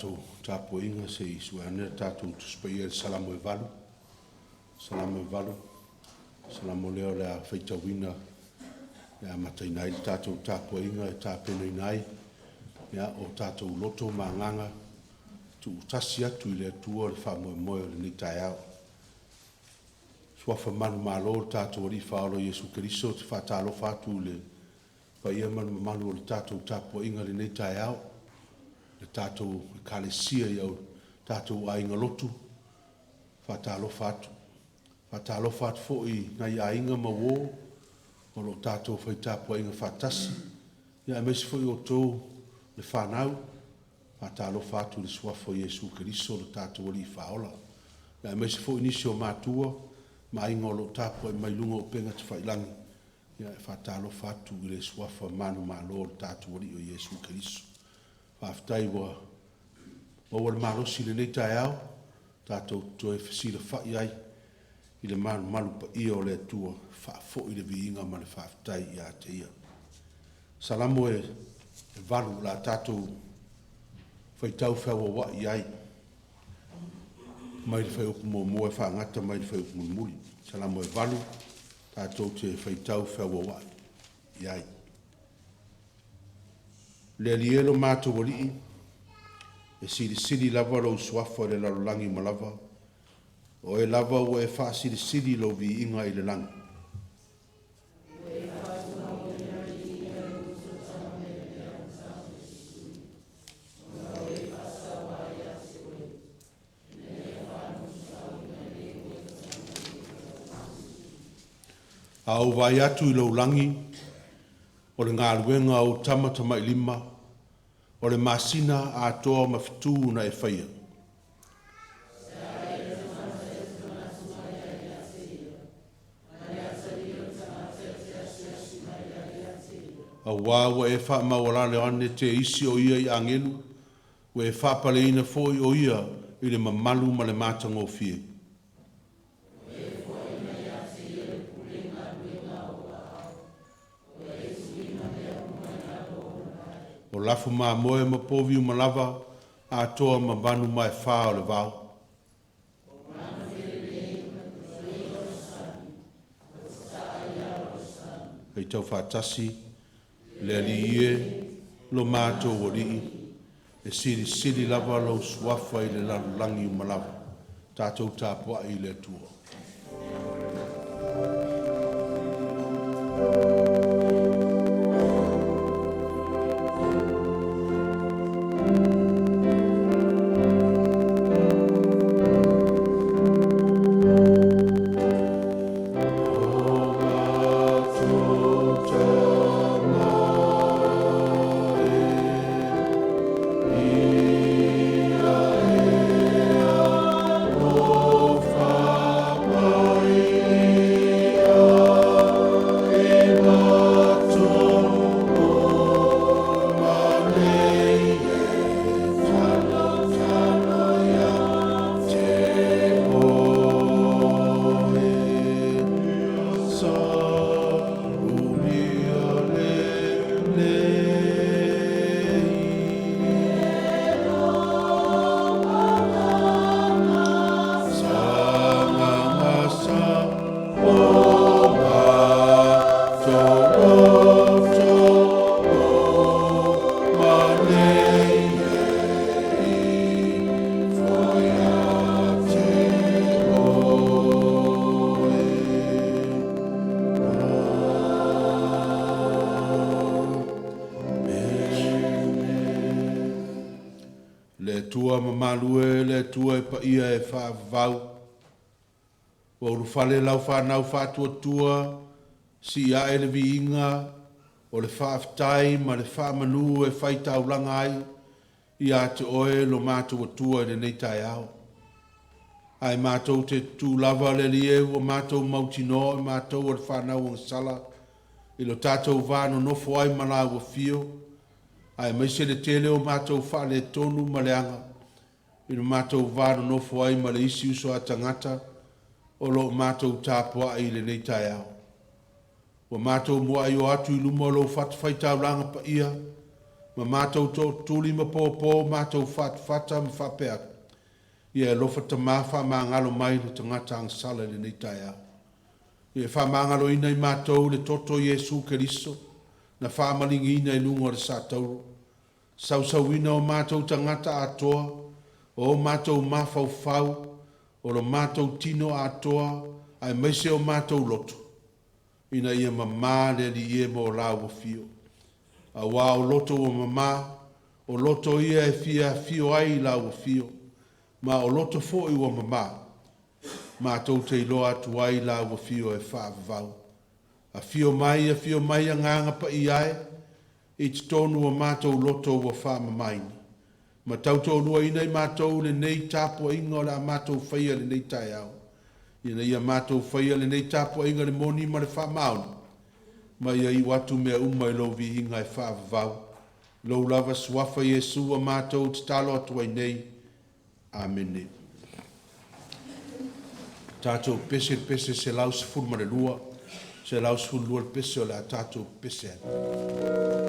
tatou tapuaiga se i sue ane le tatou Tusi Paia i le Salamo e 8, Salamo e 8, Salamo lea o le a faitauina e amataina ai le tatou tapuaiga e tapenaina ai ia, o tatou loto ma agaga tuutasi atu i le Atua le faamoemoe o lenei taeao. Suafa manumalo o le tatou Alii Faaola o Iesu Keriso, ou te faatalofa atu i le paia ma le mamalu o le tatou tapuaiga i lenei taeao, le tatou Ekalesia i o tatou aiga lotu, faatalofa atu. Faatalofa atu foi i nai aiga ma uo o lo o tatou fai tapuaiga faatasi, ia aemaise foi outou le fanau. Faatalofa atu i le Suafa o Iesu Keriso lo tatou Alii Faaola, ia aemaise foi nisi o matua ma aiga o lo o tapuai mai i luga o upega tafailagi, ia e faatalofa atu i le Suafa manumalo o le tatou Alii o Iesu Keriso. Faafetai ua maua le malosi i lenei taeao, tatou te toe fesilafai ai i le malumalu paia o le Atua, faafoi le viiga ma le faafetai ia te Ia. Salamo e 8 o le a tatou faitau feauauai ai mai le fuaiupu 1 e faagata mai le fuaiupu mulimuli. Salamo e 8, tatou te faitau feauauai i ai. Le Alii e lo matou Alii, e silisili lava lou Suafa i le lalolagi uma lava, o Oe lava ua e faasilisili lou viiga i le lagi. A ou vaai atu i lou lagi, o le galuega a ou tamatamailima, o le masina atoa ma fetu na e faia. Aua ua e faamaualalo ane teisi o ia i agelu, ua e faapaleina foi o ia i le mamalu ma le matagofie. O lafumamoe ma povi uma lava, atoa ma manu maefa o le vao. Faitau faatasi le Alii e, lo matou Alii, e silisili lava lou Suafa i le lalolagi uma lava. Tatou tapuai i le Atua. Le Atua mamalu e, le Atua e paia e faavavau, ua ulufale lau fanau faatuatua, sii ae le viiga o le faafetai ma le faamanu e fai taulaga ai ia te Oe lo matou Atua i lenei taeao. Ae matou te tutū lava le Alii e, ua matou mautinoa o matou o le fanau agasala i lo tatou va nonofo ai ma Laua Afio, aemaise le tele o matou faaletonu ma leaga i lo matou va nonofo ai ma le isi uso a tagata o lo o matou tapuai i lenei taeao. Ua matou muai o atu i luma o lou fatafaitaulaga paia, Ma matou tootutuli ma pōpō matou fatafata ma faapea atu, Ia e alofa Tamā faamagalo mai le tagata agasala i lenei taeao. Ia e faamagaloina i matou i le toto o Iesu Keriso na faamaligiina i luga o le satauro, sausauina o matou tagata atoa, o o matou mafaufau, o lo matou tino atoa, aemaise o matou loto, ina ia mamā le Alii e ma o Lāua Afio. Auā o loto ua mamā, o loto ia e fia afio ai i Lau Afio, ma o loto foi ua mamā, matou te iloa atu ai Lau Afio e faavavau. Afio mai, afio mai Agaga Paia e, i totonu o matou loto ua faamamaina, ma tautoaluaina i matou i lenei tapuaiga o le a matou faia i lenei taeao, ina ia matou faia lenei tapuaiga i le moni ma le faamaoni, ma ia iu atu mea uma i Lou viiga e faavavau. I Lou lava Suafa Iesu ua matou tatalo atu ai nei. Amene. Tatou pepese i le pese 112, 112 le pese o le a tatou pepese ai.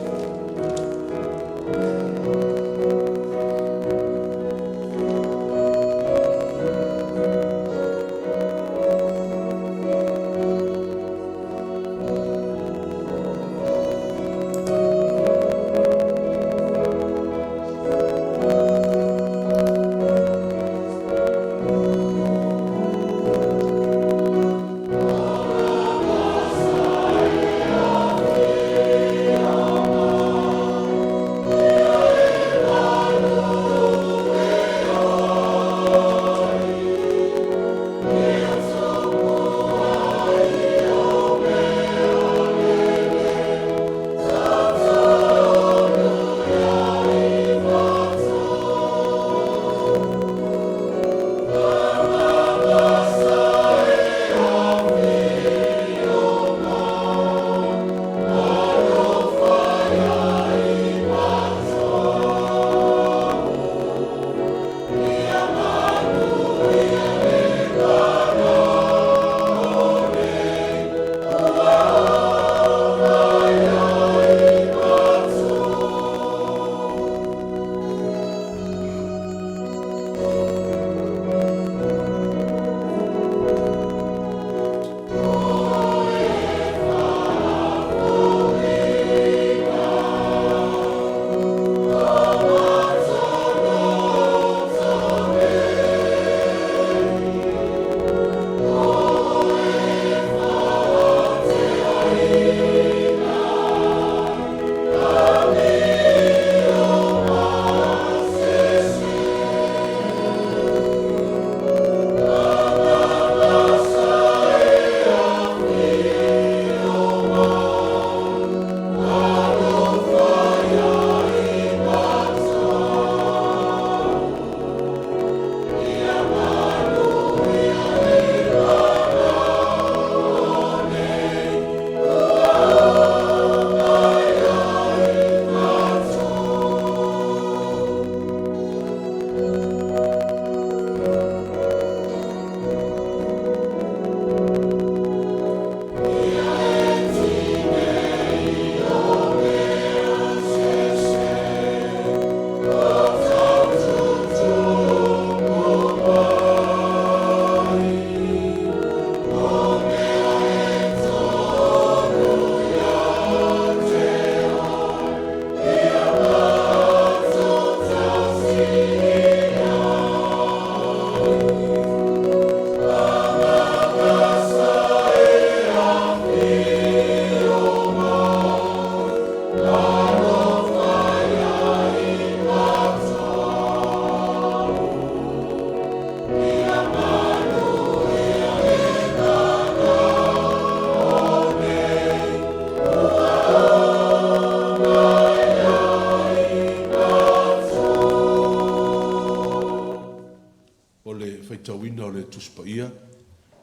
O le faitauina o le Tusi Paia,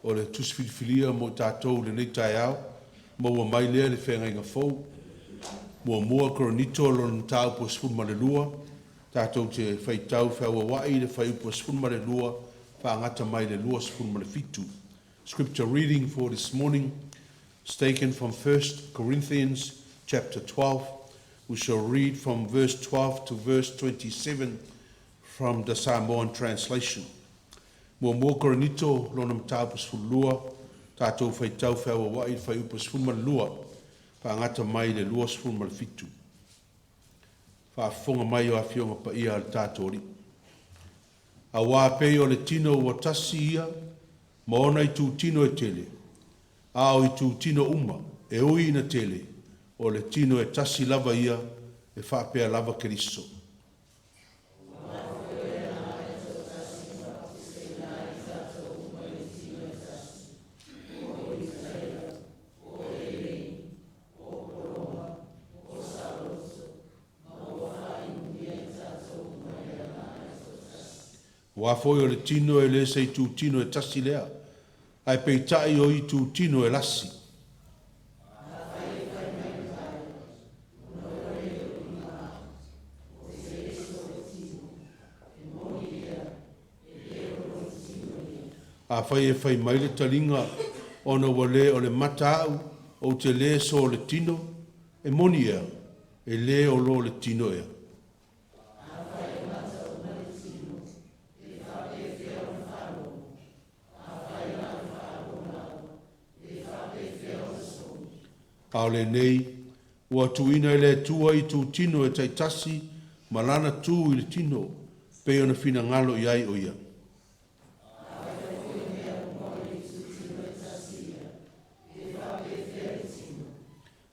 o le Tusi Filifilia mo i tatou i lenei taeao, maua mai lea i le Feagaiga Fou, 1 Korinito lona mataupu e 12, tatou te faitau feauauai i le fuaiupu e 12 faagata mai le 27. Scripture reading for this morning is taken from 1 Corinthians chapter 12. We shall read from verse 12 to verse 27 from the Samoan translation. 1 Korinito, lona mataupu 12, tatou faitau feauauai i le fuaiupu 12, faagata mai i le 27. Faafofoga mai o Afioga Paia a le tatou Alii. Auā pei o le tino ua tasi ia ma ona itutino e tele, a o itutino uma, e ui ina tele, o le tino e tasi lava ia, e faapea lava Keriso. Aua foi o le tino e le se itutino e tasi lea, ae peitai o itutino e lasi. Afai e fai mai le taliga, ona ua le o le mata au, ou te le so le tino, e moni ea, e le o lo le tino ea. A o lenei, ua tuuina e le Atua itutino e taitasi ma lana tu i le tino, pei ona finagalo i ai o Ia.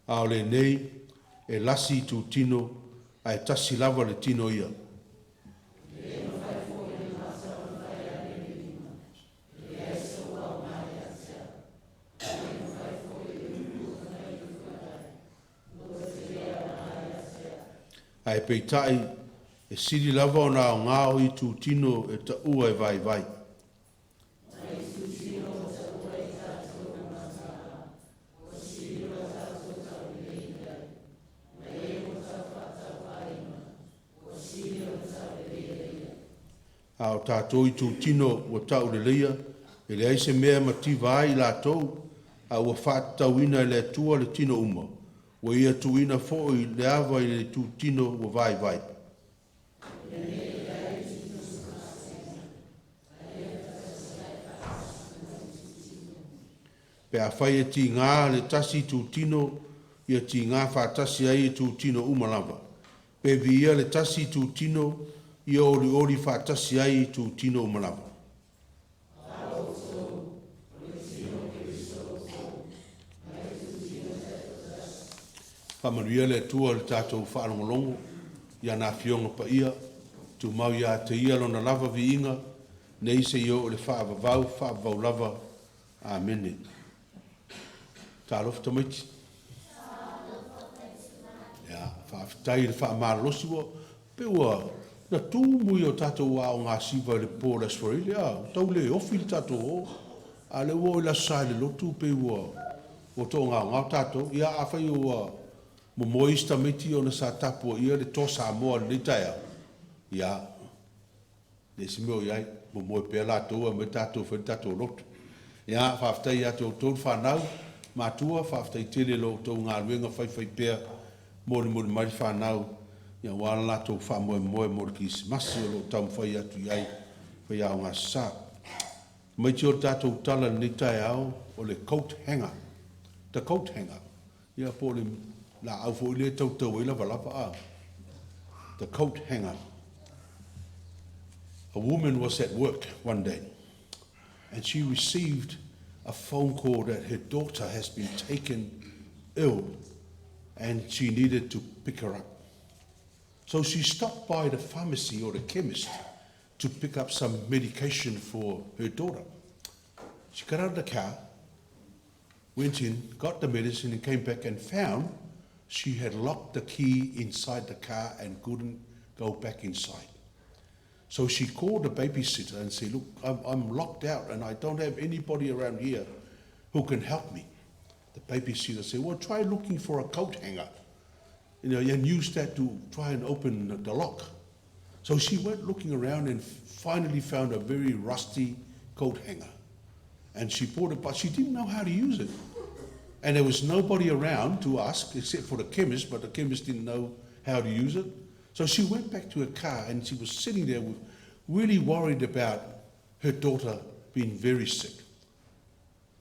A o lenei, e lasi itutino, ae tasi lava le tino ia. Ae peitai, e sili lava ona aoga o itutino e taua e vaivai. A o tatou itutino ua tauleleia, e leai se mea e mativa ai i latou, a ua faatatauina e le Atua le tino uma, ua Ia tuuina foi le ava i le itutino ua vaivai. Pe afai e tiga le tasi itutino, ia tiga faatasi ai itutino uma lava. Pe viia le tasi itutino, ia olioli faatasi ai itutino uma lava. Faamanuia le Atua i le tatou faalogologo i ana Afioga Paia, tumau ia te Ia Lona lava viiga, nei seia oo i le faavavau, faavavau lava. Amene. Talofa tamaiti. Ia, faafetai i le faamalolosi ua pei ua na tumu ia o tatou aogasiva i le po o le Aso Faraile, a, ua tau le ofi le tatou o. A o lea ua oo i le Aso Sa i le lotu pei ua ua toagaogao tatou. Ia afai ua momoe isi tamaiti ona sa tapuaia le Toa Samoa i lenei taeao, ia, leai se mea o i ai, momoe pea latou ae omai tatou e fai le tatou lotu. Ia, faafetai ia te outou le fanau, matua, faafetai tele i lo outou galuega faifaipea, molimoli mai le fanau aua le latou faamoemoe mo le Kerisimasi o lo o taumafai atu i ai faiaoga sa. Tamaiti o le tatou tala i lenei taeao o le coat hanger, the coat hanger, ia po o le laau foi lea e tautau ai lavalava a. The coat hanger. A woman was at work one day and she received a phone call that her daughter has been taken ill and she needed to pick her up. So she stopped by the pharmacy or the chemist to pick up some medication for her daughter. She got out of the car, went in, got the medicine, and came back and found she had locked the key inside the car and couldn't go back inside. So she called the babysitter and said, Look, I'm, I'm locked out and I don't have anybody around here who can help me. The babysitter said, Well, try looking for a coat hanger you know, and use that to try and open the lock. So she went looking around and finally found a very rusty coat hanger. And she bought it, but she didn't know how to use it. And there was nobody around to ask except for the chemist, but the chemist didn't know how to use it. So she went back to her car and she was sitting there with, really worried about her daughter being very sick.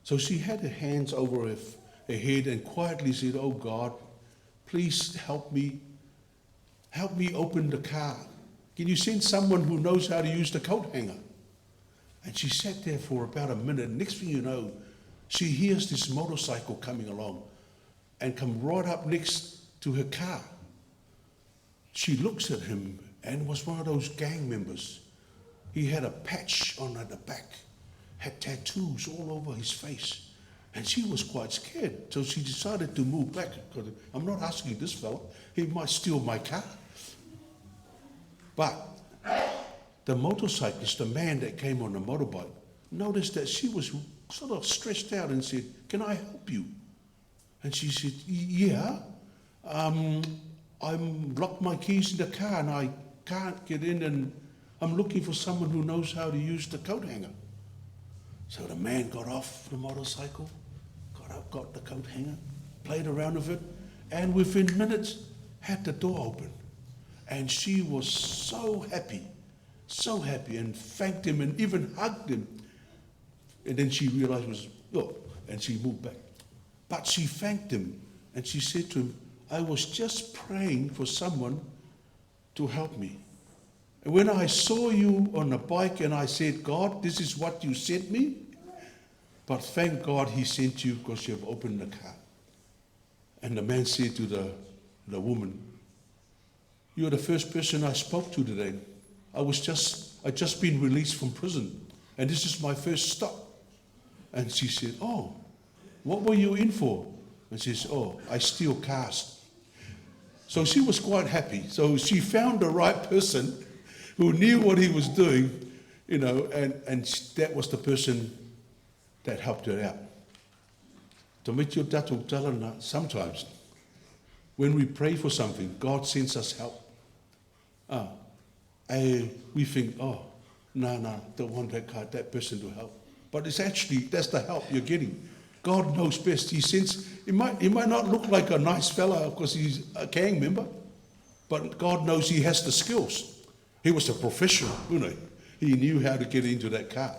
So she had her hands over her head and quietly said, Oh God, please help me. Help me open the car. Can you send someone who knows how to use the coat hanger? And she sat there for about a minute. Next thing you know, she hears this motorcycle coming along and come right up next to her car. She looks at him and was one of those gang members. He had a patch on at the back, had tattoos all over his face. And she was quite scared, so she decided to move back. I'm not asking this fellow, he might steal my car. But the motorcyclist, the man that came on the motorbike, noticed that she was sort of stressed out and said, Can I help you? And she said, Yeah. I'm locked my keys in the car and I can't get in and I'm looking for someone who knows how to use the coat hanger. So the man got off the motorcycle, got up, got the coat hanger, played around with it, and within minutes had the door open. And she was so happy, so happy, and thanked him and even hugged him. And then she realized it was, oh, and she moved back. But she thanked him and she said to him, I was just praying for someone to help me. And when I saw you on the bike and I said, God, this is what you sent me, but thank God he sent you because you have opened the car. And the man said to the woman, You're the first person I spoke to today. I just been released from prison, and this is my first stop. And she said, Oh, what were you in for? And she says, Oh, I steal cars. So she was quite happy. So she found the right person who knew what he was doing, you know, and that was the person that helped her out. Sometimes when we pray for something, God sends us help. We think, oh, no, don't want that guy, that person to help. But it's actually, that's the help you're getting. God knows best. He sends, he might not look like a nice fella because he's a gang member, but God knows he has the skills. He was a professional, you know. He knew how to get into that car.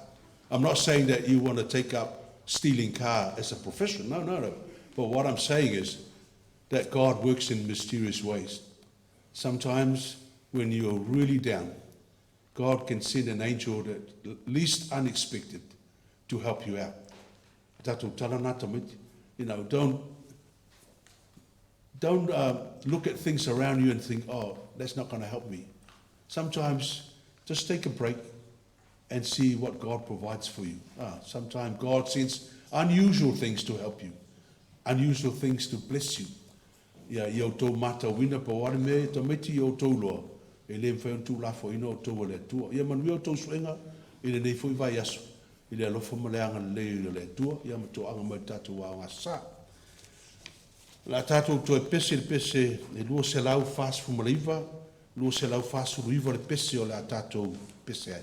I'm not saying that you want to take up stealing car as a profession. No, no, no. But what I'm saying is that God works in mysterious ways. Sometimes when you're really down, God can send an angel that least unexpected to help you out. You know, don't look at things around you and think, oh, that's not going to help me. Sometimes just take a break and see what God provides for you. Sometimes God sends unusual things to help you, unusual things to bless you. Ia, i o tou matauina po o a le mea e tamaiti i o outou iloa, e le mafai ona tuulafoaiina outou e le Atua. Ia manuia outou suega i lenei foi vaiaso, i le alofa ma le agalelei o le Atua, ia ma toaga mai le tatou Aoga Aso Sa. O le a tatou toe pese i le pese e 249, 249 le pese o le a tatou pese ai.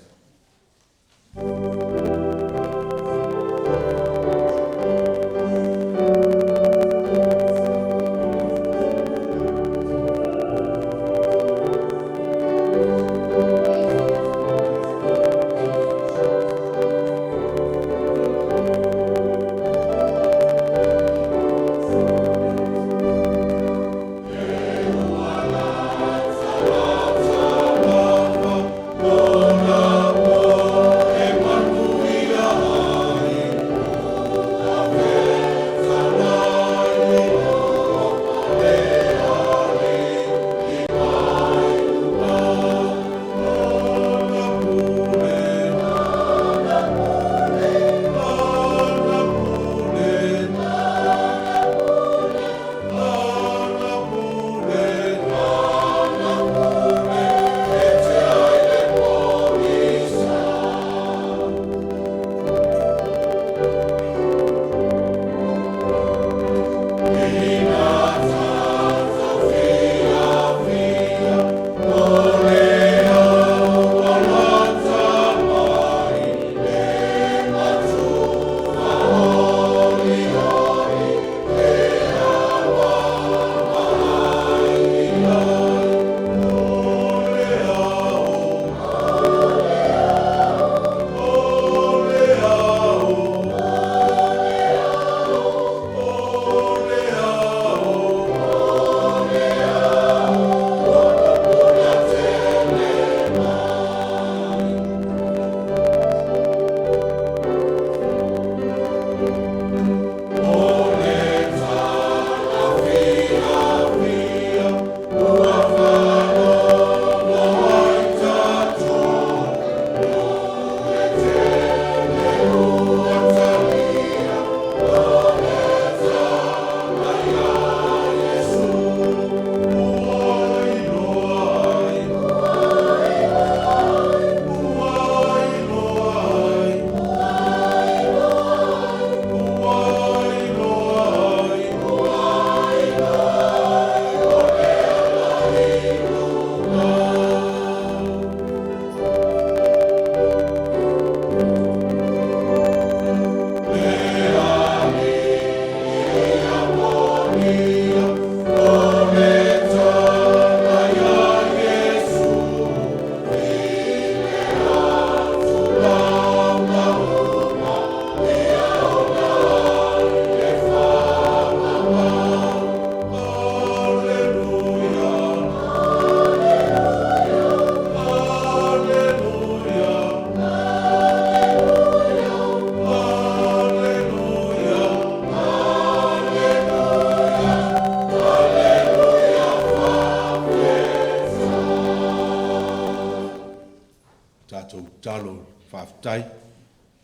Tatou tatalo faafetai,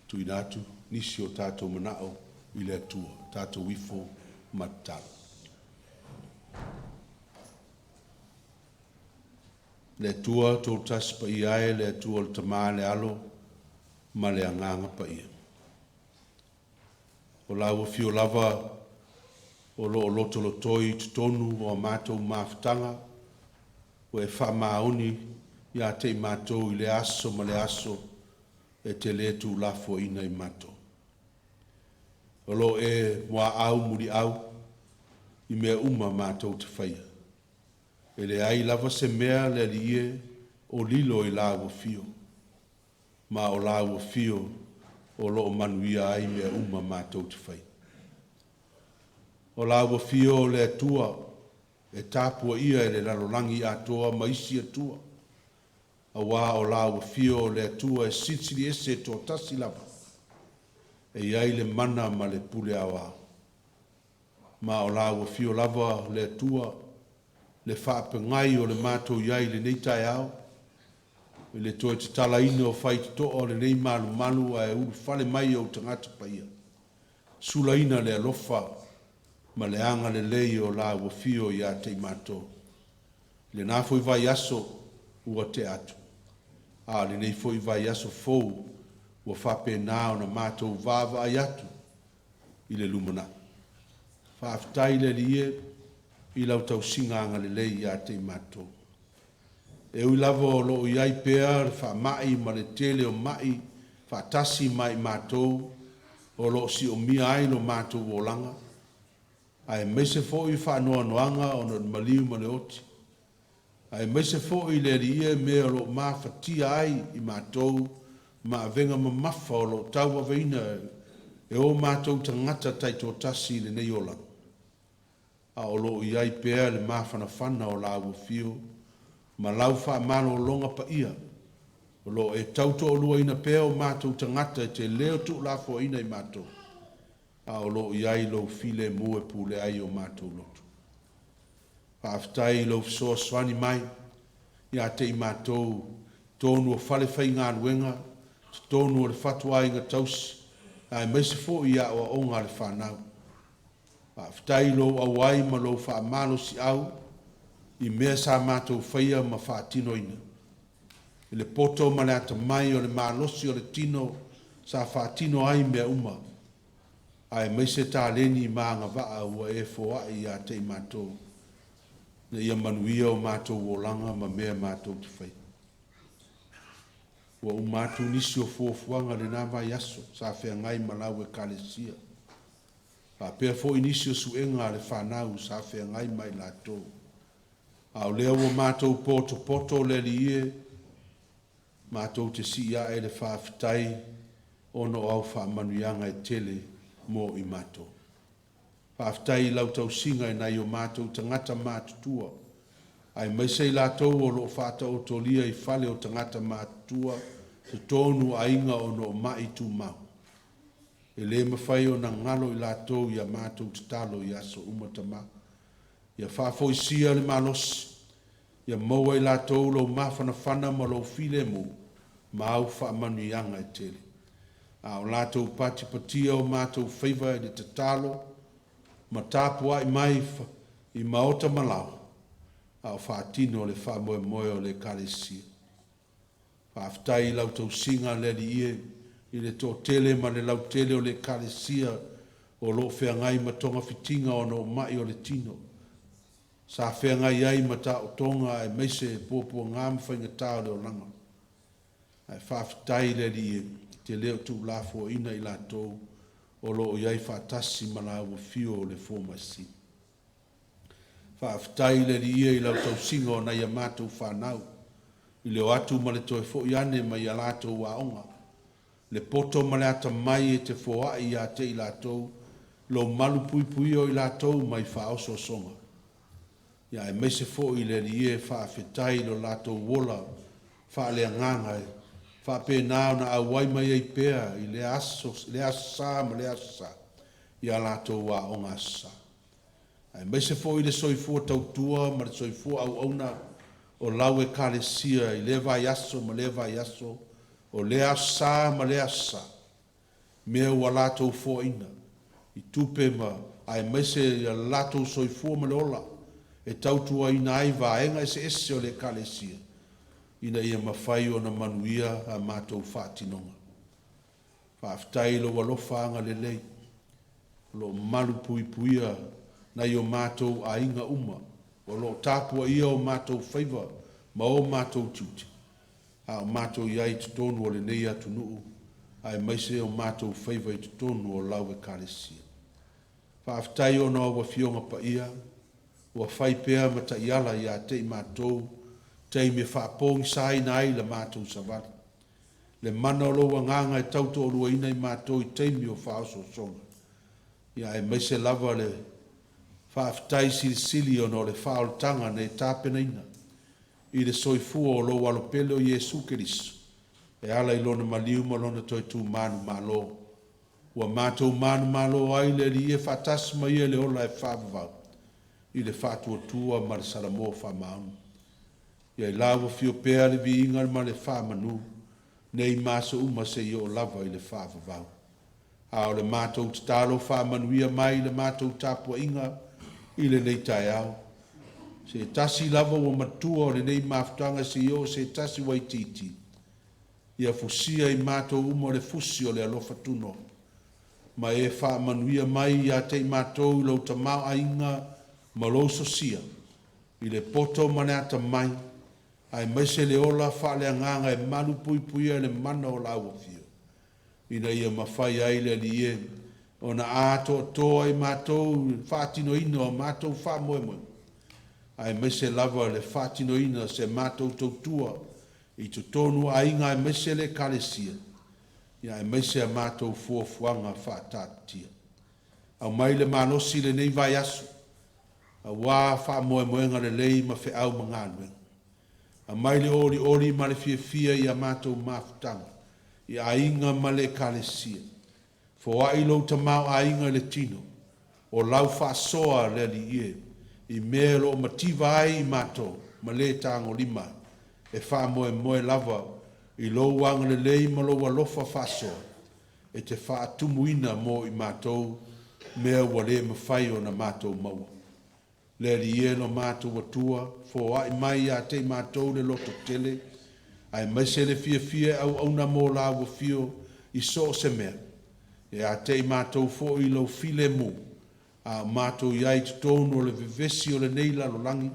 tuuina atu nisi o tatou manao i le Atua. Tatou ifo ma tatalo. Le Atua Toatasi Paia e, le Atua o le Tama, le Alo ma le Agaga Paia. O lau afio lava o lo o lotolotoi i totonu o a matou mafutaga, ua e faamaoni ia te i matou i le aso ma le aso e te le tuulafoaiina i matou. O lo o e muaau muliau i mea uma matou te faia. E leai lava se mea le Alii e o lilo i lau afio, ma o lau afio o lo o manuia ai mea uma matou te faia. O lau afio o le Atua e tapuaia e le lalolagi atoa ma isi Atua, auā o lau afio o le Atua e silisili ese toatasi lava, e i ai le mana ma le pule aoao. Ma o lau afio lava le Atua le faapegai o le matou i ai i lenei taeao, i le toe tatalaina o faitotoa o lenei malumalu ae ulufale mai ou tagata paia, sulaina le alofa ma le agalelei o lau afio ia te i matou. I lena foi vaiaso ua tea atu, a o lenei foi vaiaso fou ua faapena ona matou vaavaai atu i le lumanai. Faafetai le Alii e i lau tausiga agalelei ia te i matou. E ui lava o lo o i ai pea le faamai ma le tele o mai faatasi ma i matou o lo o siomia ai lo matou olaga, aemaise foi faanoanoaga ona o le maliu ma le oti, aemaise foi le Alii e mea o lo o mafatia ai i matou ma avega mamafa o lo o tauaveina e o matou tagata taitoatasi i lenei olaga, a o lo o i ai pea le mafanafana o lau afio ma lau faamalologa paia, o lo o e tautoaluaina pea o matou tagata e te le o tuulafoaiina i matou, a o lo o i ai lou filemu e pule ai o matou loto. Faafetai i lou fesoasoani mai ia te i matou totonu o fale faigaluega, totonu o le fatuaiga tausi, aemaise foi i aoaoga a le fanau. Faafetai i lou auai ma lou faamalosiau i mea sa matou faia ma faatinoina, i le poto ma le atamai o le malosi o le tino sa faatino ai mea uma, aemaise taleni ma agavaa ua e foai ia te i matou, ina ia manuia o matou olaga ma mea matou te faia. Ua uma atu nisi o fuafuaga i lena vaiaso sa feagai ma lau Ekalesia, faapea foi nisi o suega a le fanau sa feagai ma i latou. A o lea ua matou potopoto le Alii e, matou te sii ae le faafetai ona o au faamanuiaga e tele mo i matou. Faafetai i lau tausiga i nai o matou tagata matutua, aemaise i latou o lo o faataotolia i fale o tagata matutua totonu o aiga ona o mai tumau. E le mafai ona galo i latou i a matou tatalo i aso uma, Tama. Ia faafoisia le malosi, ia maua i latou lou mafanafana ma lou filemu ma au faamanuiaga e tele. A o latou patipatia o matou faiva i le tatalo ma tapuai mai i maota ma laoa, a o faatino le faamoemoe o le Ekalesia. Faafetai i lau tausiga le Alii e, i le toatele ma le lautele o le Ekalesia o lo o feagai ma togafitiga ona o mai o le tino, sa feagai ai ma taotoga aemaise puapuaga ma faigata o le olaga. Ae faafetai le Alii e, e te le o tuulafoaiina i latou o lo o i ai faatasi ma lau afio o le Fomai Sili. Faafetai i le Alii e i lau tausiga o nai a matou fanau, i le o atu ma le toe foi ane mai a latou aoga, le poto ma le atamai e te foai ia te i latou, lou malupuipuia o i latou mai faaosoosoga. Ia aemaise foi le Alii e, faafetai i lo latou ola faaleagaga e faapena ona auai mai ai pea i lea aso, lea aso Sa ma lea aso Sa i a latou aoga Aso Sa. Aemaise foi le soifua tautua ma le soifua auauna o lau Ekalesia i lea vaiaso ma lea vaiaso. O lea Aso Sa ma lea Aso Sa, mea ua latou foaina i tupe ma aemaise ia le latou soifua ma le ola e tautuaina ai vaega eseese o le Ekalesia ina ia mafai ona manuia a matou faatinoga. Faafetai i lou alofa agalelei o lo o malupuipuia nai o matou aiga uma o lo o tapuaia o matou faiva ma o matou tiute, a o matou i ai i totonu o lenei atunuu aemaise o matou faiva i totonu o lau Ekalesia. Faafetai ona o au Afioga Paia ua fai pea ma taiala ia te i matou i taimi e faapogisaina ai la matou savali. Le mana o lou Agaga e tautoaluaina i matou i taimi o faaosoosoga, ia aemaise lava le faafetai silisili ona o le faaolataga na e tapenaina i le soifua o lou Alo pele o Iesu Keriso e ala i Lona maliu ma Lona toe tu manumalo, ua matou manumalo ai le Alii e faatasi ma Ia i le ola e faavavau i le faatuatua ma le Salamo faamaoni. Ia i lau afio pea le viiga ma le faamanu nei ma aso uma seia oo lava i le faavavau. A o le matou tatalo faamanuia mai i le matou tapuaiga i lenei taeao, se tasi lava ua matua o lenei mafutaga seia oo i se tasi ua itiiti, ia fusia i matou uma le fusi o le alofa tunoa, ma e faamanuia mai ia te i matou i lou tamaoaiga ma lou sosia, i le poto ma le atamai, aemaise le ola faaleagaga e malupuipuia e le mana o lau afio, ina ia mafai ai le Alii e ona atoatoa i matou i le faatinoina o matou faamoemoega, aemaise lava le faatinoina o se matou tautua i totonu o aiga aemaise le Ekalesia, ia aemaise a matou fuafuaga faataatitia. Aumai le malosi i lenei vaiaso aua faamoemoega lelei ma feau ma galuega. Aumai le olioli ma le fiafia i a matou mafutaga i aiga ma le Ekalesia. Foai lou tamaoaiga i le tino, o lau faasoa le Alii e, i mea o lo o mativa ai i matou ma le tagolima ai, e faamoemoe lava i lou agalelei ma lou alofa faasoa e te faatumuina mo i matou mea ua le mafai ona matou maua. Le Alii e lo matou Atua, foai mai ia te i matou le lototele, aemaise le fiafia e auauna mo lau afio i so o se mea, ia te i matou foi lou filemu, a o matou i ai i totonu o le vevesi o lenei lalolagi,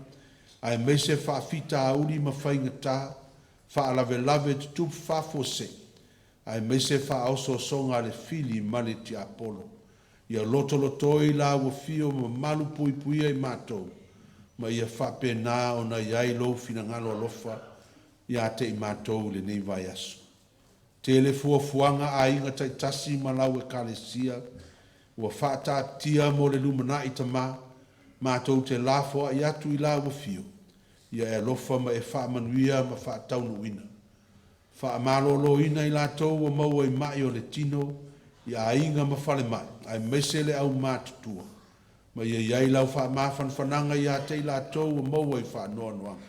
aemaise faafitauli ma faigata, faalavelave tutupu faafuasei, aemaise faaosoosoga a le fili ma le tiapolo. Ia lotolotoi lau afio ma malupuipuia i matou, ma ia faapena ona i ai lou finagalo alofa ia te i matou i lenei vaiaso. Tele fuafuaga a aiga taitasi ma lau Ekalesia ua faataatitia mo le lumanai Tama, matou te lafoai atu i lau afio, ia e alofa ma e faamanuia ma faataunuuina. Faamaloloina i latou ua maua i mai o le tino, i aiga ma falemai, aemaise le aumatutua, ma ia i ai lau faamafanafanaga ia te i latou ua maua i faanoanoaga.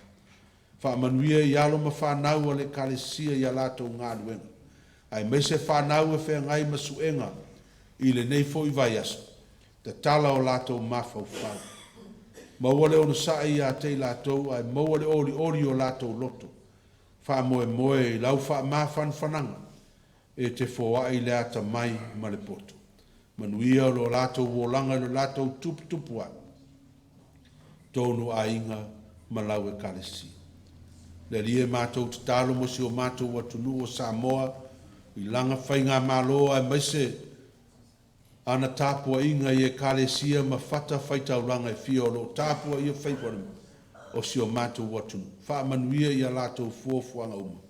Faamanuia i alo ma fanau a le Ekalesia i a latou galuega, aemaise fanau e feagai ma suega i lenei foi vaiaso, tatala o latou mafaufau. Maua le onosai ia te i latou ae maua le olioli o latou loto. Faamoemoe i lau faamafanafanaga e te foai le atamai ma le poto. Manuia lo latou olaga i lo latou tuputupu ae, tonu aiga ma lau Ekalesia. Le Alii e matou tatalo mo si o matou atunuu o Samoa i lana faigamalo aemaise ana tapuaiga i Ekalesia ma fatafaitaulaga e fia o lo o tapuaia faiva o si o matou atunuu. Faamanuia i a latou fuafuaga uma,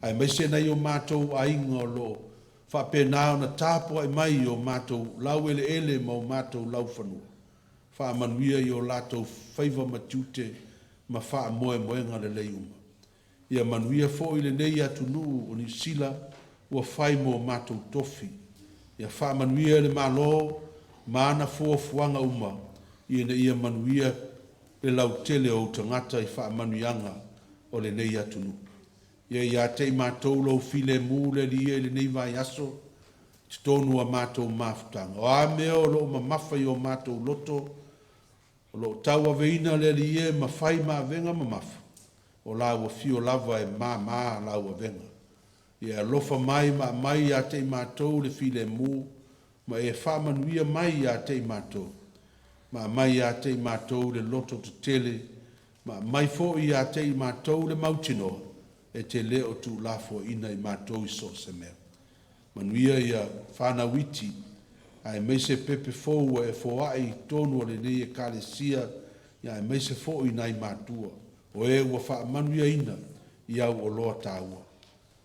aemaise nai o matou aiga o lo o faapena ona tapuai mai i o matou laueleele ma o matou laufanua. Faamanuia i o latou faiva ma tiute ma faamoemoega lelei uma. Ia manuia foi lenei atunuu o Niu Sila ua fai mo matou tofi. Ia faamanuia i le Malo ma ana fuafuaga uma ina ia manuia le lautele o ou tagata i faamanuiaga o lenei atunuu. Ia ia te i matou lou filemu le Alii e i lenei vaiaso, i totonu o a matou mafutaga. O a mea o lo o mamafa i o matou loto, o lo o tauaveina le Alii e ma fai ma avega mamafa, o lau afio lava e māmā lau avega. Ia e alofa mai ma aumai ia te i matou le filemu, ma e faamanuia mai ia te i matou, ma aumai ia te i matou le loto tetele, ma aumai foi ia te i matou le mautinoa, e te le o tuulafoaiina i matou i so o se mea. Manuia ia fanau iti, aemaise pepe fou ua e foai i totonu o lenei Ekalesia, aemaise foi nai matua, o e ua faamanuiaina i au oloa taua.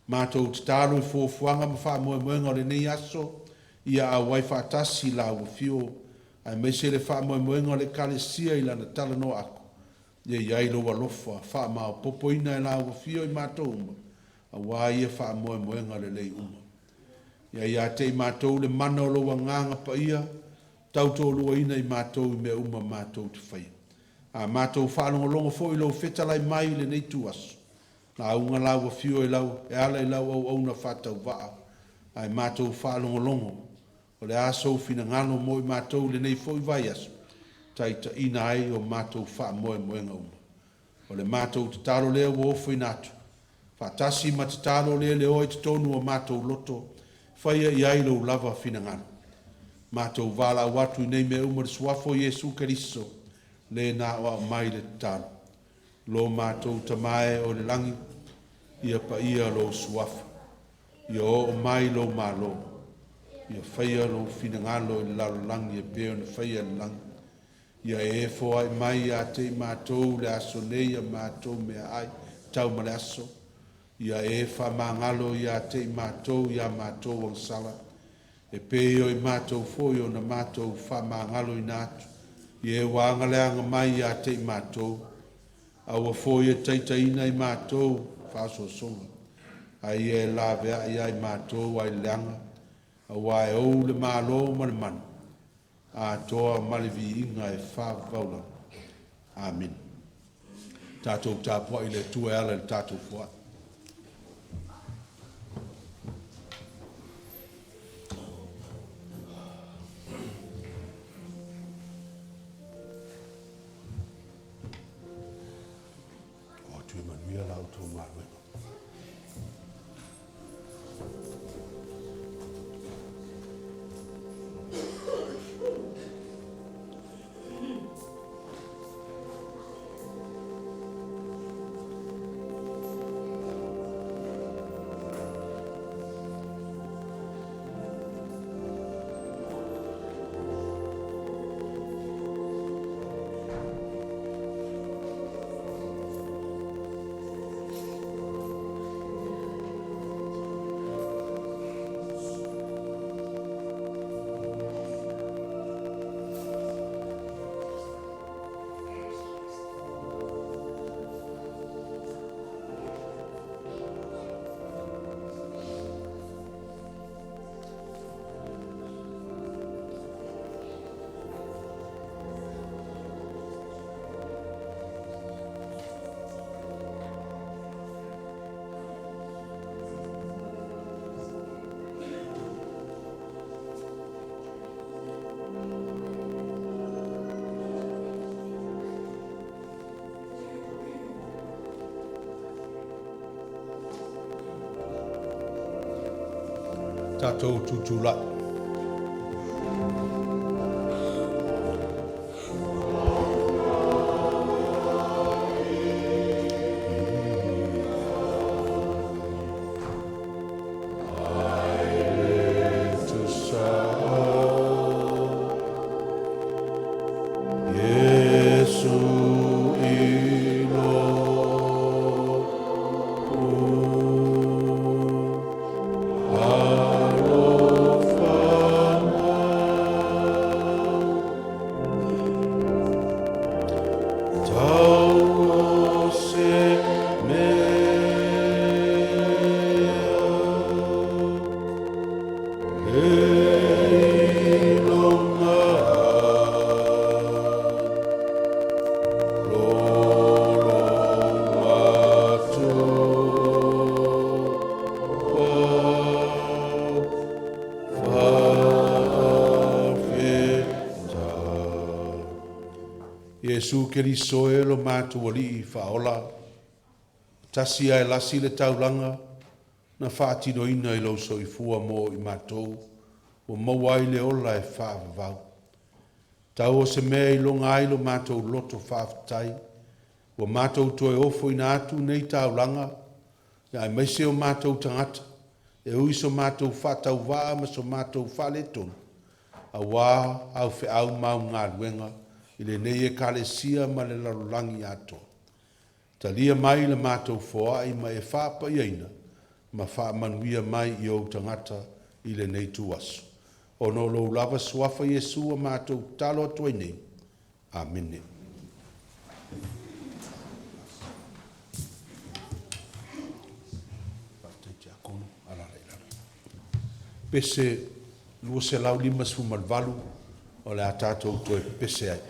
Matou tatalo i fuafuaga ma faamoemoega o lenei aso, ia auai faatasi lau afio, aemaise le faamoemoega o le Ekalesia i lana talanoa atu, ia i ai lou alofa faamaopoopoina e lau afio i matou uma, aua ia faamoemoega lelei uma. Ia ia te i matou le mana o lou Agaga Paia, tautoaluaina i matou i mea uma matou te faia. A matou faalogologo foi i lou fetalai mai i lenei ituaso, lauga lau afio e, lau, e ala i lau auauna faatauvaa, ae matou faalogologo, o le a sou finagalo mo i matou i lenei foi vaiaso, taitaiina ai o matou faamoemoega uma. O le matou tatalo lea ua ofoina atu, faatasi ma tatalo le leoa i totonu o matou loto, faia i ai lou lava finagalo. Matou valaau atu i nei mea uma i le suafa o Iesu Keriso, le na aoao mai le tatalo. Lo matou Tama e o i le lagi, ia paia lou suafa, ia oo mai lou malo, ia faia lou finagalo i le lalolagi e pei ona faia i le lagi. Ia e foai mai ia te i matou i le aso nei a matou meaai tau ma le aso, ia e faamagalo ia te i matou i a matou agasala, e pei o i matou foi ona matou faamagaloina atu i e ua agaleaga mai ia te i matou, aua foi e taitaiina i matou faaosoosoga, a ia e laveai ia i matou ai le leaga, aua e ou le Malo ma le mana, atoa ma le viiga e faavavau lava. Amene. Tatou tapuai i le Atua e ala i le tatou foai. O atu e manuia la outou galuega. Tatou tutulai. Iesu i lou alofa mai, tau o se mea e iloga ai. Iesu Keriso e lo matou Alii Faaola, tasi ae lasi le taulaga na faatinoina i lou soifua mo i matou, ua maua ai le ola e faavavau. Tau o se mea e iloga ai lo matou loto faafetai, ua matou toe ofoina atu nei taulaga, aemaise o matou tagata, e ui i so matou faatauvaa ma so matou faaletonu, auā au feau ma au galuega i lenei Ekalesia ma le lalolagi atoa. Talia mai le matou foai ma e faapaiaina ma faamanuia mai i ou tagata i lenei ituaso. Ona o lou lava suafa Iesu ua matou tatalo atu ai nei. Amene. Faafetai Tiakono. Alaala i lalo. Pese 258 o le a tatou toe pepese ai.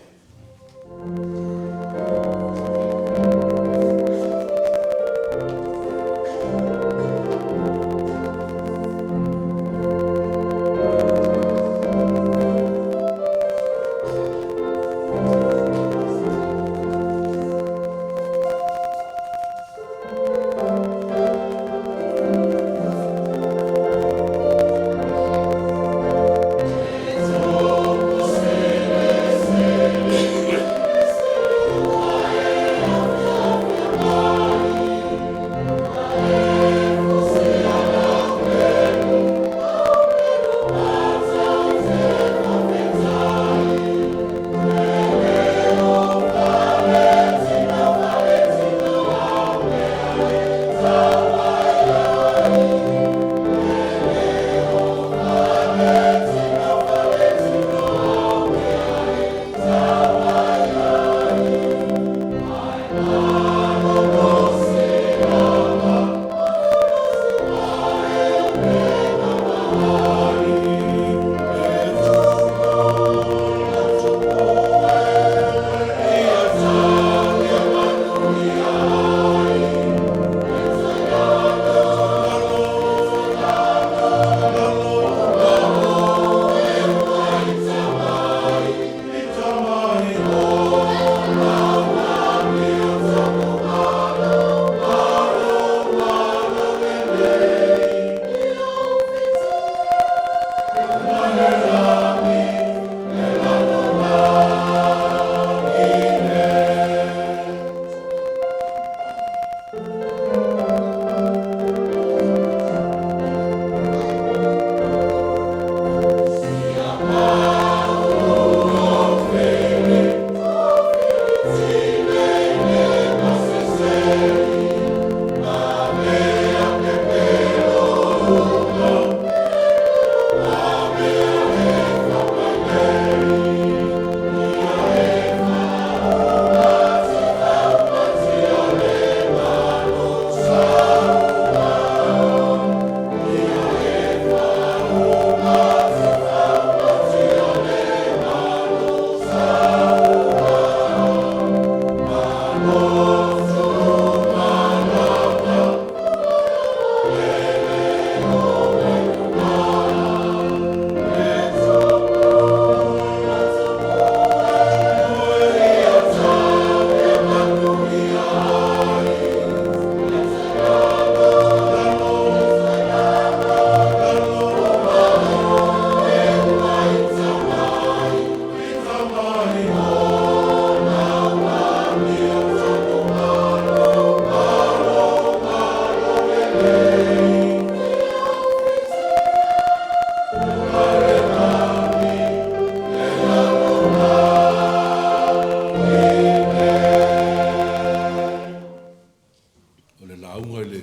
O le lauga i le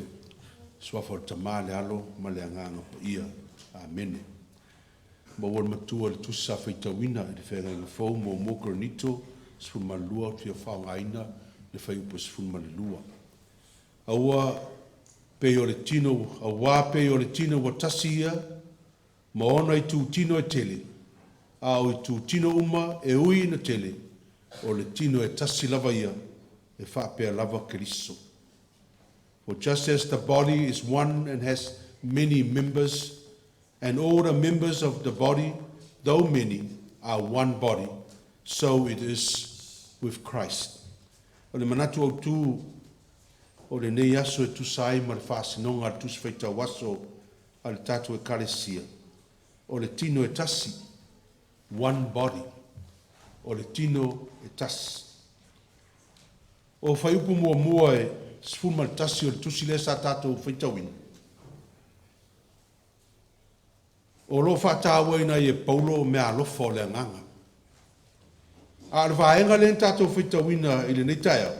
Suafa o le Tama, le Alo ma le Agaga Paia. Amene. Maua le matua i le tusi sa faitauina i le Feagaiga Fou, 1 Korinito 12, ou te fia faaaogaina le fuaiupu 12. Aua pei o le tino, auā pei o le tino ua tasi ia, ma ona itutino e tele, a o itutino uma e ui ina tele, o le tino e tasi lava ia, e faapea lava Keriso. For just as the body is one and has many members, and all the members of the body, though many, are one body, so it is with Christ. O le manatu autu o lenei aso e tusa ai ma le faasinoga a le Tusi Faitau Aso a le tatou Ekalesia, o le tino e tasi, one body, o le tino e tasi. O fuaiupu muamua e 11 o le tusi lea sa tatou faitauina, o lo o faatauaina ai e Paulo meaalofa o le agaga. A o le vaega lea na tatou faitauina i lenei taeao,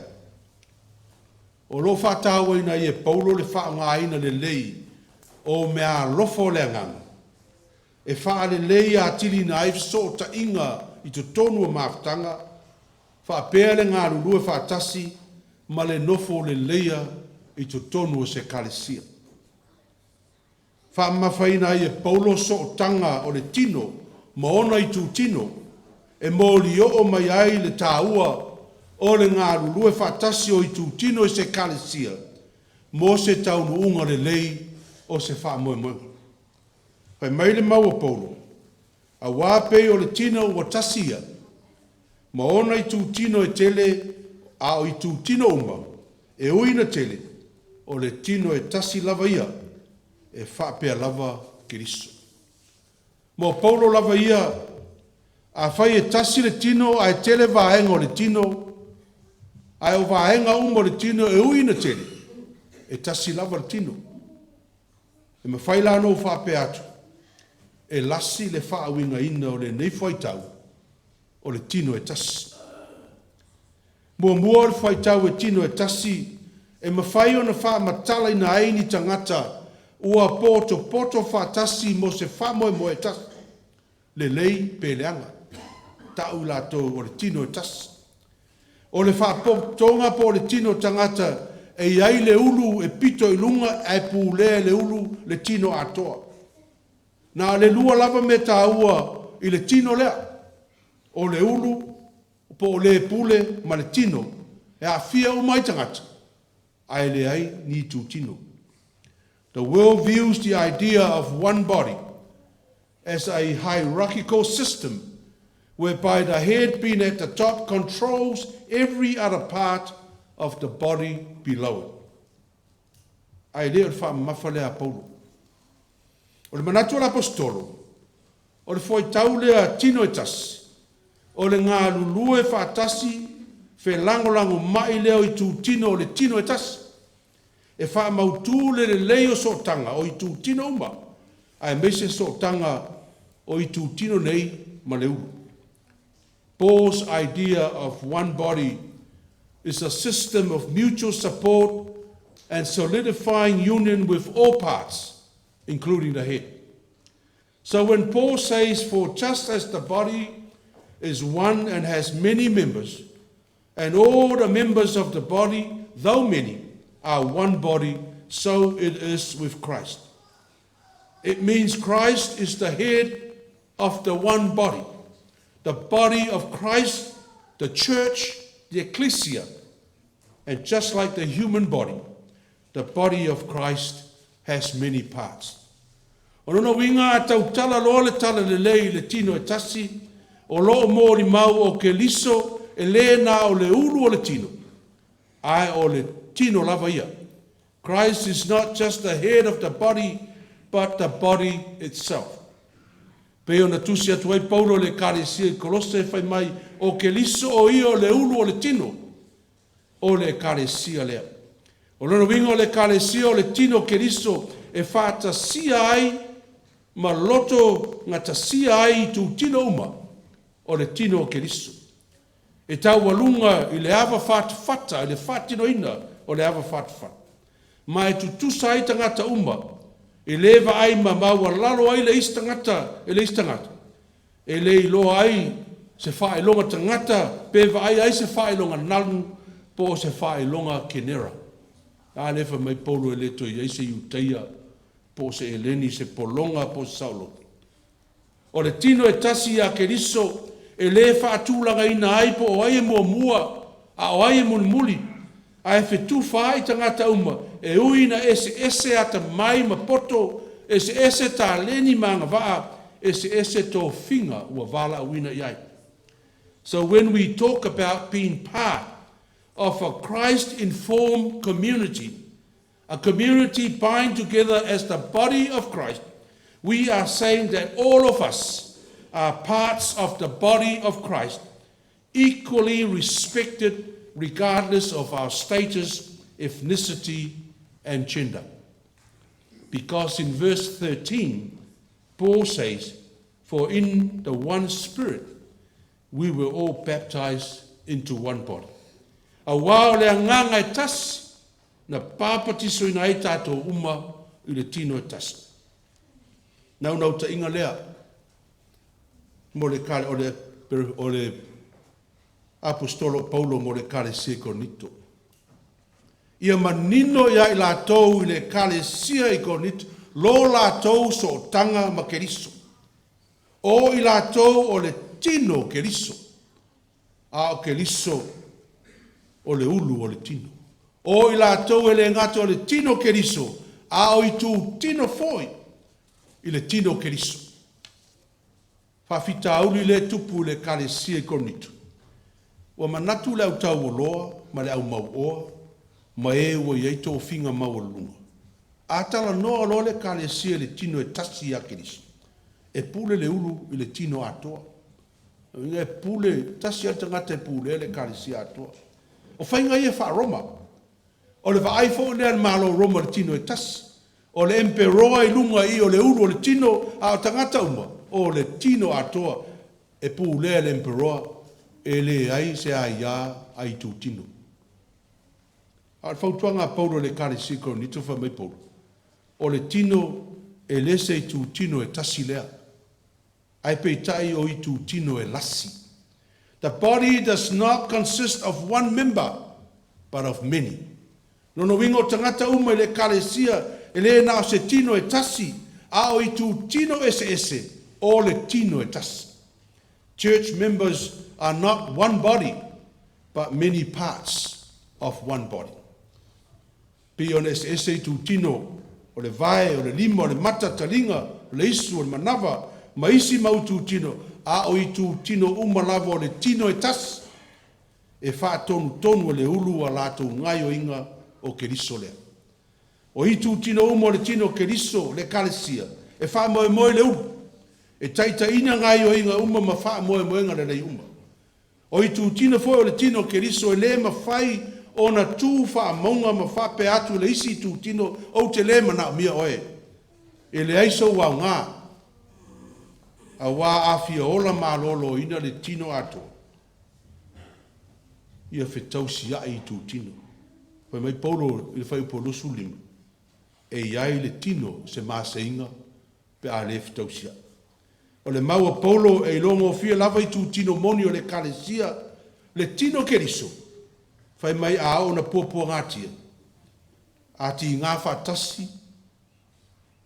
o lo o faatauaina ai e Paulo le faaaogaina lelei o meaalofa o le agaga e faaleleia atili ai fesootaiga i totonu o mafutaga faapea le galulue faatasi ma le nofo leleia i totonu o se Ekalesia. Faamamafaina ai e Paulo sootaga o le tino ma ona itutino e molioo mai ai le taua o le galulue faatasi o itutino i se Ekalesia mo se taunuuga lelei o se faamoemoega. Fai mai le mau a Paulo, auā pei o le tino ua tasi ia, ma ona itutino e tele, a o itutino uma, e ui ina tele, o le tino e tasi lava ia, e faapea lava Keriso. Mo Paulo lava ia, afai e tasi le tino ae tele vaega o le tino, ae o vaega uma o le tino e ui ina tele, e tasi lava le tino. E mafai la ona ou faapea atu, e lasi le faauigaina o lenei fuaitau, o le tino e tasi. Muamua o le fuaitau e tino e tasi, e mafai ona faamatalaina ai ni tagata ua potopoto faatasi mo se faamoemoe e tasi, lelei pe leaga, ta'u i latou o le tino e tasi. O le faapotopotoga po o le tino o tagata e i ai le ulu e pito i luga ae pulea e le ulu le tino atoa. Na o le lua lava mea taua i le tino lea, o le ulu po o le pule ma le tino e aafia uma ai tagata, ae leai ni itutino. The world views the idea of one body as a hierarchical system whereby the head being at the top controls every other part of the body below it. Ae le o le faamamafa lea a Paulo. O le manatu o le Aposetolo, o le fuaitau lea tino e tasi, o le galulue faatasi felagolagomai lea o itutino o le tino e tasi, e faamautu le lelei o sootaga o itutino uma, aemaise sootaga o itutino nei ma le ulu. Paul's idea of one body is a system of mutual support and solidifying union with all parts, including the head. So when Paul says, "For just as the body is one and has many members, and all the members of the body, though many, are one body, so it is with Christ." It means Christ is the head of the one body, the body of Christ, the church, the ecclesia. And just like the human body, the body of Christ has many parts. O lona uiga a tautala loa le talalelei i le tino e tasi, o lo o molimau o Keriso e le na o le ulu o le tino, ae o le tino lava ia. Christ is not just the head of the body, but the body itself. Pei ona tusi atu ai Paulo i le Ekalesia i Kolose fai mai, o Keriso o ia o le ulu o le tino, o le Ekalesia lea. O lona uiga o le Ekalesia o le tino o Keriso e faatasia ai ma loto gatasia ai itutino uma o le tino o Keriso. E taualuga i le ava fatafata, i le faatinoina o le ava fatafata. Ma e tutusa ai tagata uma, e le vaai maualalo ai le isi tagata e le isi tagata, e le iloa ai se faailoga tagata pe vaai ai se faailoga nalu po o se faailoga kenera. A lea fai mai Paulo e le toe i ai se Iutaia po o se Eleni, se pologa po o se saoloto. O le tino e tasi ia Keriso e le faatulagaina ai po o ai e muamua a o ai e mulimuli, ae fetufaai ai tagata uma e ui ina eseese atamai ma poto, eseese taleni ma agavaa, eseese tofiga ua valaauina i ai. So when we talk about being part of a Christ-informed community, a community bind together as the body of Christ, we are saying that all of us are parts of the body of Christ, equally respected regardless of our status, ethnicity, and gender. Because in verse 13, Paul says, "For in the one Spirit we were all baptized into one body." Aua o le agaga e tasi na papatisoina ai tatou uma i le tino e tasi. Naunautaiga lea mo le o le Aposetolo Paulo mo le Ekalesia i Korinito. Ia manino ia i latou i le Ekalesia i Korinito lo latou sootaga ma Keriso. O i latou o le tino o Keriso, a o Keriso o le ulu o le tino. O i latou e le gata o le tino o Keriso, a o itu tino foi i le tino o Keriso. Faafitauli lea e tupu i le Ekalesia i Korinito. Ua manatu le au taualoa ma le au mauoa ma e ua i ai tofiga maualuluga. A talanoa loa le Ekalesia i le tino e tasi ia Keriso, e pule le ulu i le tino atoa. E pule, tasi lava le tagata e pulea le Ekalesia atoa. O faiga ia faa-Roma. O le vaai foi lea a le Malo o Roma i le tino e tasi. O le emperoa i luga i i o le ulu o le tino, a o tagata uma, o le tino atoa e pulea e le emperoa, e leai se aia a itutino. A o le fautuaga a Paulo i le Ekalesia i Korinito fai mai Paulo, o le tino e le se itutino e tasi lea, ae peitai o itutino e lasi. The body does not consist of one member, but of many. Lona uiga o tagata uma i le Ekalesia e le na o se tino e tasi, a o itutino eseese o le tino e tasi. Church members are not one body, but many parts of one body. Pei ona eseese itutino o le vae, o le lima, o le mata, taliga, o le isu, o le manava, ma isi mau itutino, a o itutino uma lava o le tino e tasi, e faatonutonu e le ulu a latou gaoioiga o Keriso lea. O itutino uma o le tino o Keriso, le Ekalesia, e faamoemoe i le ulu, e taitaiina gaoioiga uma ma faamoemoega lelei uma. O itutino foi o le tino o Keriso e le mafai ona tu faamauga ma faapea atu i le isi itutino, ou te le manaomia oe. E leai sou aoga, auā a fia ola maloloina le tino atoa, ia fetausiai itutino. Fai mai Paulo i le fuaiupu 25, e i ai le tino se maseiga pe a le fetausiai. O le mau a Paulo e ilogofie lava itutino moni o le Ekalesia, le tino o Keriso, fai mai a oo ina puapuagatia, a tiga faatasi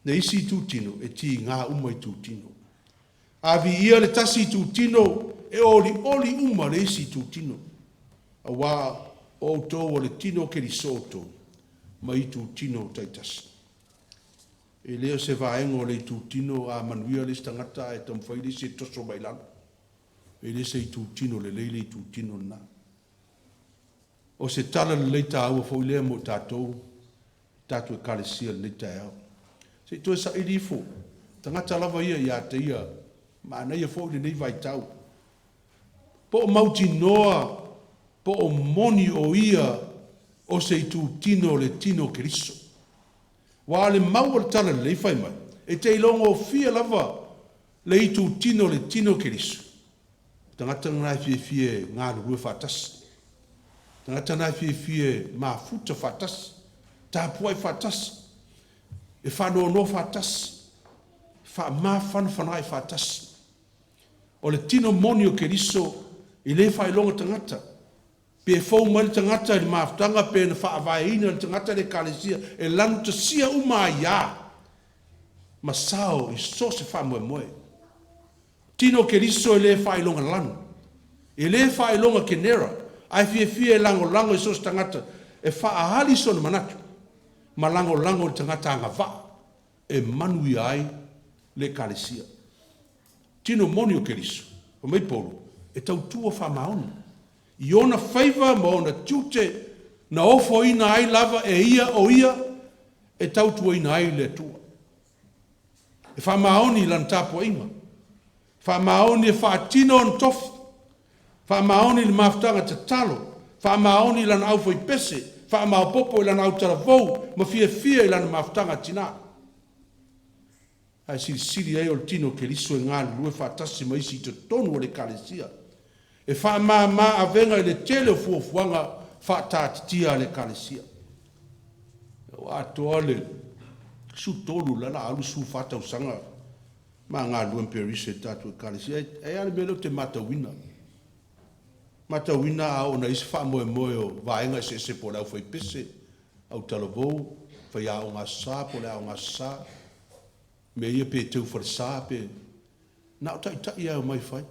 le isi itutino, e tiga uma itutino. A viia le tasi itutino, e olioli uma le isi itutino. Auā o outou o le tino o Keriso outou, ma itutino taitasi. E le o se vaega o le itutino a manuia le isi tagata ae taumafai le isi e toso mai lalo. E le se itutino lelei le itutino lena. O se tala lelei taua foi lea mo tatou, tatou Ekalesia i lenei taeao. Se i toe saili ifo, tagata lava ia ia te ia, manaia foi lenei vaitau. Po o mautinoa, po o moni o ia o se itutino o le tino o Keriso. Aua o le mau o le tala lelei fai mai, e te ilogofie lava le itutino o le tino o Keriso. Tagata lena e fiafia e galulue faatasi. Tagata lena e fiafia e mafuta faatasi, tapuai faatasi, e faanoanoa faatasi, faamafanafanaai faatasi. O le tino moni o Keriso e le faailoga tagata. Pe fou mai le tagata i le mafutaga pe na faavaeina le tagata i le Ekalesia, e lanutasia uma ai lava ma sao i so o se faamoemoe. Tino o Keriso e le faailoga lanu, e le faailoga kenera, ae fiafia e lagolago i so o se tagata e faaali sona manatu ma lagolago i le tagata agavaa e manuia ai le Ekalesia. Tino moni o Keriso, fai mai Paulo, E tautua faamaoni i ona faiva ma ona tiute na ofoina ai lava e ia o ia e tautuaina ai le Atua. E faamaoni i lana tapuaiga, faamaoni e faatino ona tofi, faamaoni i le mafutaga tatalo, faamaoni i lana aufaipese, faamaopoopo i lana autalavou ma fiafia i lana mafutaga tina. Ae silisili ai o le tino o Keriso e galulue faatasi ma isi i totonu o le Ekalesia, e faamama avega i le tele o fuafuaga faataatitia a le Ekalesia. Ua atoa le 13, o le a alu le 14 tausaga ma galulue ma parish e le tatou Ekalesia. E i ai lava le mea lea ou te matauina, matauina a oo ina i ai se faamoemoe o vaega eseese po o le aufaipese, autalavou, faiaoga Aso Sa po o le aoga Aso Sa, mea ia pe teu falesa pe… na o taitai lava e omai e fai,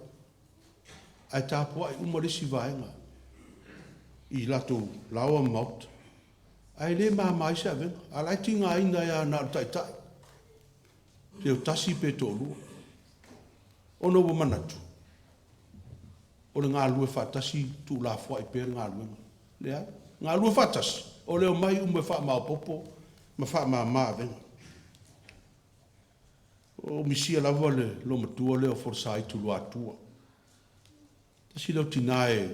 ae tapuai uma le isi vaega i latou laoa ma maota, ae le mama ai se avega, a o la e tigaina ai lava na o le taitai, pe tasi pe toalua. Ona ua manatu, o le galulue faatasi tuulafoai pea le galuega. Leai, galulue faatasi, o le omai uma e faamaopoopo ma faamama avega. Ua ou misia lava le loomatua lea o Folosaitu Luatua. Tasi lea o tina e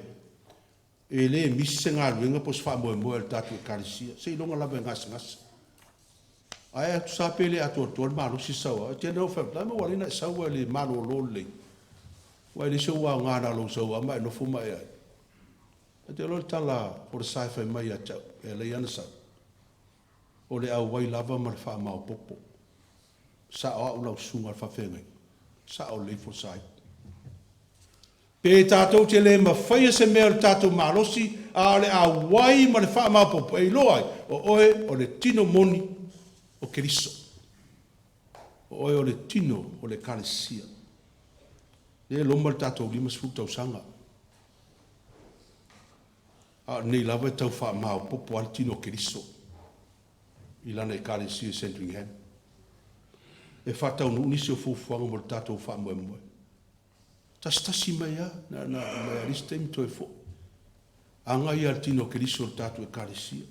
le misi se galuega po o se faamoemoe a le tatou Ekalesia, seiloga lava e gasegase. Ae tusa lava pe le atoatoa le malosi sau a, e tele ina ou fai atu, o le a le mea ua ala ai ona e sau ae le malolo lelei? Aua e le o sou aoga na o lou sau lava ma e nofo ma e ai. Ae ou te iloa o le tala a Folasa e fai mai ia te au e ala ai ona sau, o le auai lava ma le faamaopoopo. E sao au lau susuga i le faafeagaiga, sao lelei Folasa. Pe tatou te le mafaia se mea i le tatou malosi, a o le auai ma le faamaopoopo e iloa ai o oe o le tino moni o Keriso, o oe o le tino o le Ekalesia. Lea e loma le tatou 50 tausaga, a o lenei lava e tau faamaopoopo lava le tino o Keriso i lana Ekalesia i Sandringham. E faataunuu nisi o fuafuaga mo le tatou faamoemoe. Tasitasi mai lava, na ona aumai lava o le isi taimi toe foi. Aga ia a le tino o Keriso i le tatou Ekalesia.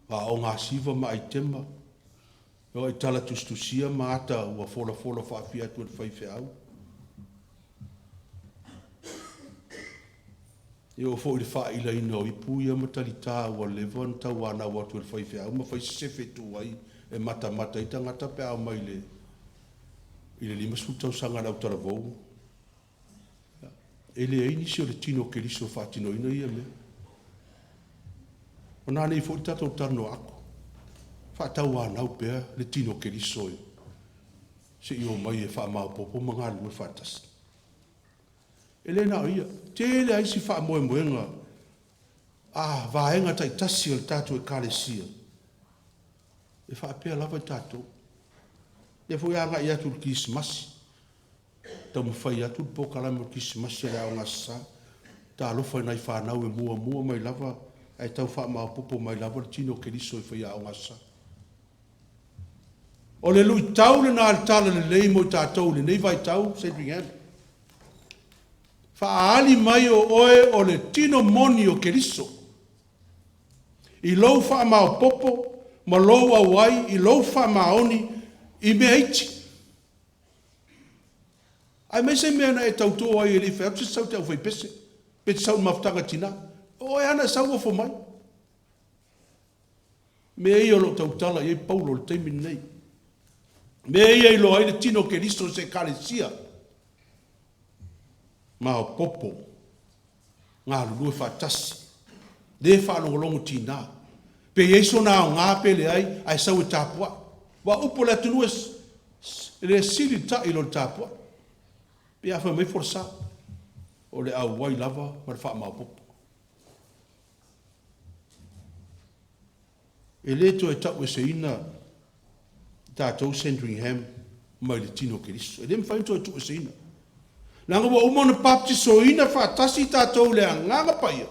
O aoga asiva ma aitema, e oo i tala tusitusia ma ata ua folafola faafia atu e le faifeau. E oo foi i le faailaina o ipu ia ma talita ua leva ona tauanau atu e le faifeau ma fai se sefe e tu ai e matamata ai tagata pe a omai i le 50 tausaga a le autalavou. E leai nisi o le tino o Keriso e faatinoina ia mea. O nanei foi le tatou talanoa atu, faatauanau pea le tino o Keriso se i omai e faamaopoopo ma galulue faatasi. E le na o ia, tele lava isi faamoemoega a vaega taitasi o le tatou Ekalesia e faapea lava i tatou. O lea foi e agai atu i le Kerisimasi, taumafai atu le polokalame o le Kerisimasi a le Aoga Aso Sa. Talofa i nai fanau e muamua mai lava ae tau faamaopoopo mai lava le tino o Keriso i faiaoga Aso Sa. O le luitau lena o le talalelei mo i tatou i lenei vaitau, Sandringham. Faaali mai o oe o le tino moni o Keriso i lou faamaopoopo ma lou auai i lou faamaoni i mea iti. Aemaise mea na e tauto ai e le i fai atu se isi sau i te aufaipese, pe te sau i le mafutaga a tina. O oe lava na e sau ofo mai. Mea ia o lo o tautala i ai Paulo i le taimi lenei. Mea ia e iloa ai le tino o Keriso i se ekalesia maopoopo, galulue faatasi, le faalogologo tiga. Pe i ai sona aoga pe leai, ae sau e tapuai. Aua o upu a le atunuu, e le sili le tai i lo le tapuai. Pei a fai mai folasa, o le auai lava ma le faamaopoopo. E le toe taueseina tatou Sandringham mai le tino o Keriso. E le mafai ona toe tuueseina. Leaga ua uma ona papatisoina faatasi tatou i le Agaga Paia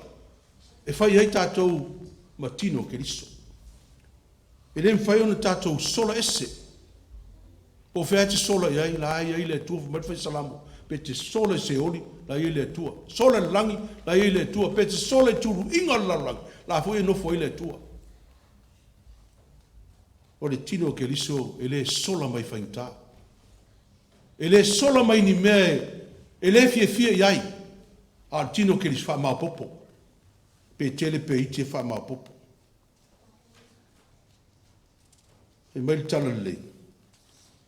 e fai ai tatou ma tino o Keriso. E le mafai ona tatou sola ese. Po o fea lava e te sola i ai, la e i ai le Atua. Fai mai le Fai Salamo, pe te sola i Seoli, la e i ai le Atua. Sola i le lagi, la e i ai le Atua. Pe te sola i tuluiga o le lalolagi, la foi e nofo ai le Atua. O le tino o Keriso e le sola mai faigata. E le sola mai ni mea e le fiafia i ai, a o le tino o Keriso, faamaopoopo. Pe tele pe iti e faamaopoopo. Fai mai le Talalelei,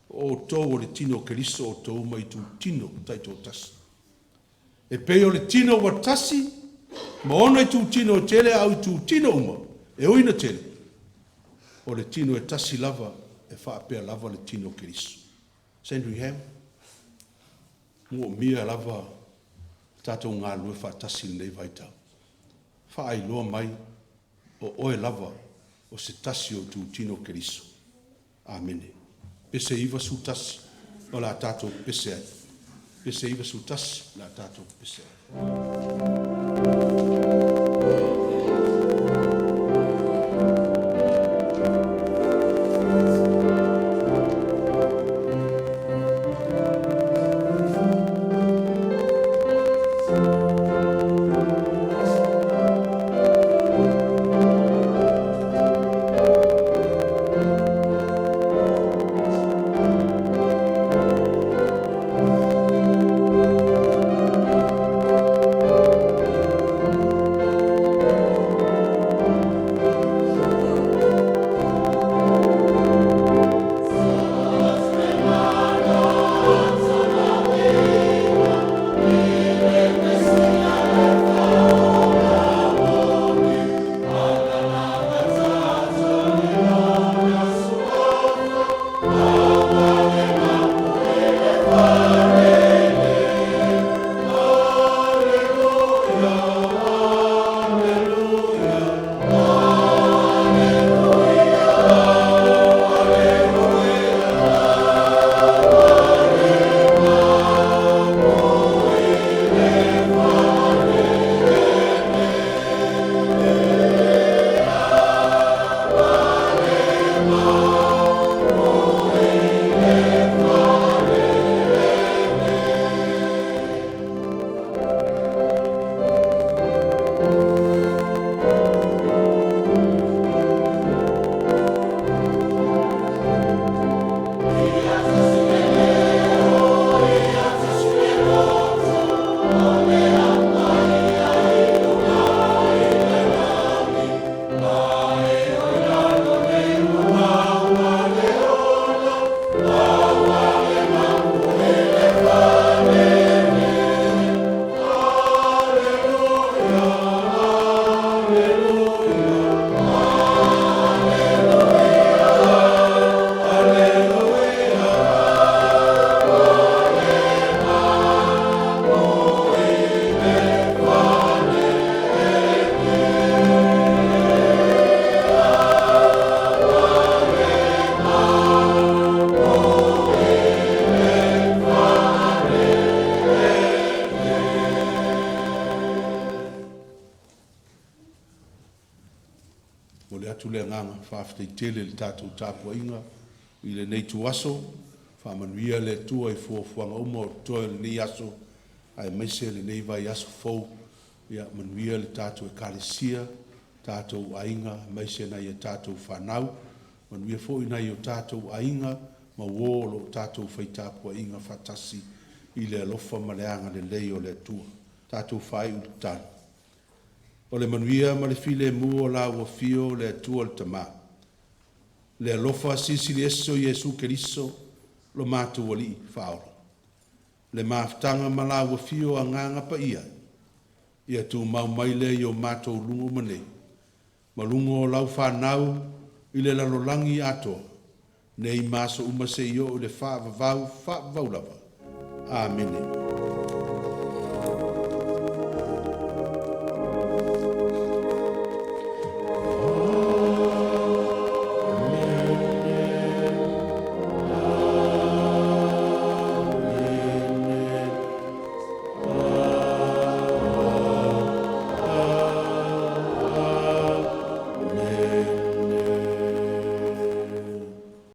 o outou o le tino o Keriso, o outou uma itutino taitoatasi. E pei o le tino ua tasi ma ona itutino e tele a o itutino uma, e ui ina tele, o le tino e tasi lava, e faapea lava le tino o Keriso. Sandringham, moomia lava le tatou galulue faatasi i lenei vaitau. Faailoa mai o oe lava o se tasi o itutino o Keriso. Amene. Pese 91 o le a tatou pepese ai. Pese 91 o le a tatou pepese ai. Momoli atu le agaga faafetai tele i le tatou tapuaiga i lenei ituaso. Faamanuia le Atua i fuafuaga uma o totoe o lenei aso aemaise lenei vaiaso fou. Ia manuia le tatou Ekalesia, tatou aiga aemaise nai a tatou fanau. Manuia foi nai o tatou aiga ma uo o lo o tatou fai tapuaiga faatasi i le alofa ma le agalelei o le Atua. Tatou faaiu i le tatalo. O le manuia ma le filemu o la ua afio le Atua le Tama, le alofa Silisili Ese o Iesu Keriso lo matou Alii Faaola, le mafutaga ma la ua afio Agaga Paia, ia tumau mai lea i o matou luga uma nei, ma luga o lau fanau i le lalolagi atoa, nei ma aso uma seia oo i le faavavau faavavau lava. Amene.